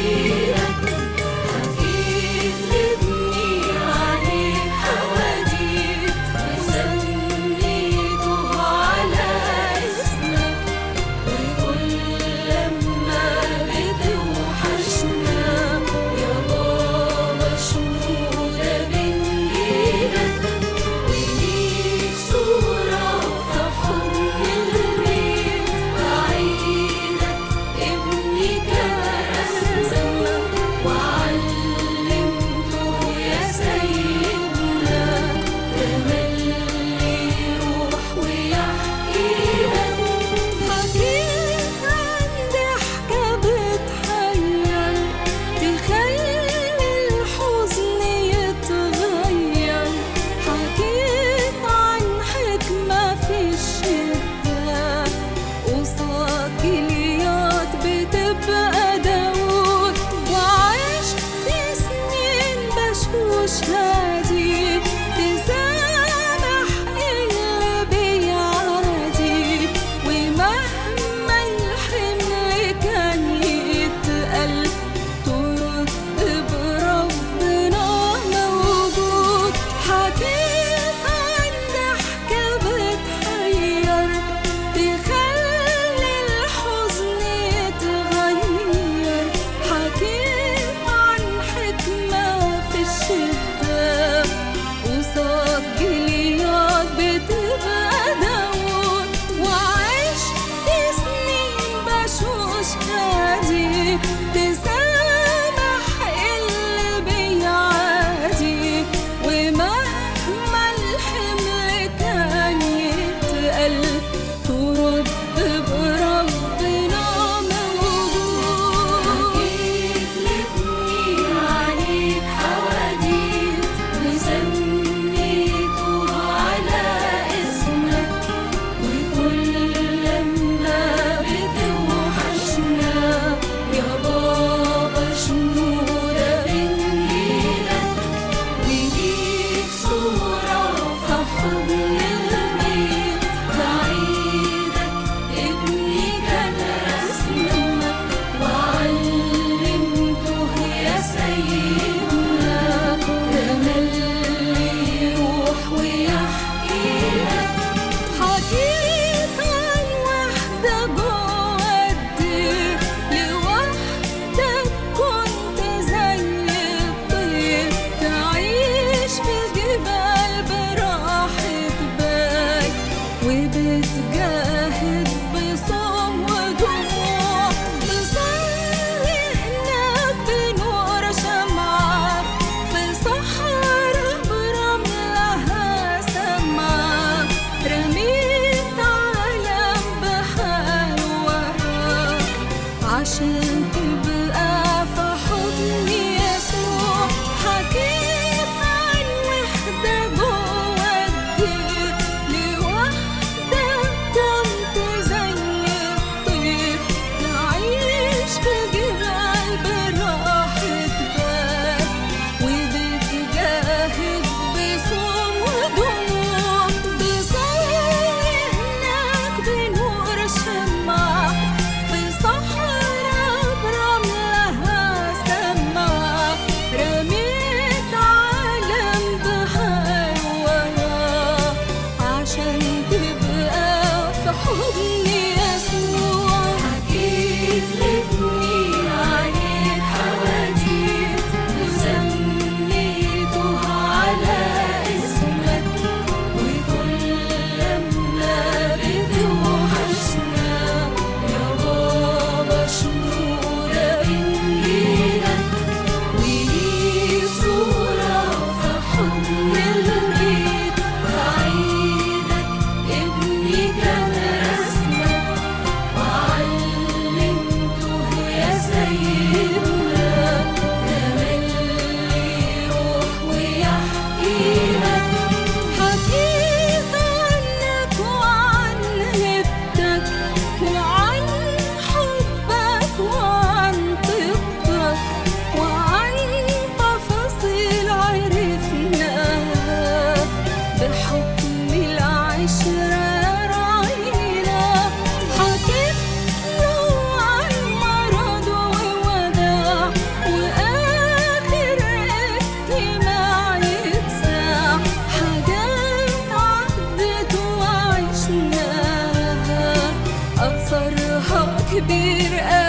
بنجيلك. حكيت لابني عليك حواديت وسميته على اسمك، وكل لما بتوحشنا يا بابا شنودة بنجيلك. وليك صورة في حضن البيت، بعيدك ابني كان رسمك، وعلمته يا سيدنا تملي يروح ويحكي لك. حكيت عن ضحكة بتحير تخلي الحزن يتغير، حكيت عن حكمة في الشدة قصاد جليات بتبقى داود، وعشت سنين بشوش هادي تسامح اللي بيعادي، ومهما الحمل كان يتقل ترد بربنا موجود. حكيت عن ضحكة بتحير تخلي الحزن يتغير، حكيت عن حكمة في الشدة قصاد جليات بتبقى داود، وعشت سنين بشوش هادي تسامح اللي بيعادي، ومهما الحمل كان يتقل ترد بربنا موجود. حكيت لابني عليك حواديت وسميته على اسمك، وكل لما بتوحشنا يا بابا شنودة بنجيلك. وليك صورة في حضن البيت، بعيدك ابني كان رسمك، وعلمته يا سيدنا تملي يروح ويحكي لك. حكيت عن وحدة جوه الدير لوحدك كنت زي الطير، تعيش في جبال براحة بال وبتجاهد بصوم ودموع، تصلي هناك بنور شمعة في صحراء برملها سمعة، رميت عالم بحاله وراك عشان تبقى في حضن يسوع. حكيت عن وحدة جوه الدير لوحدك كنت زي كبير.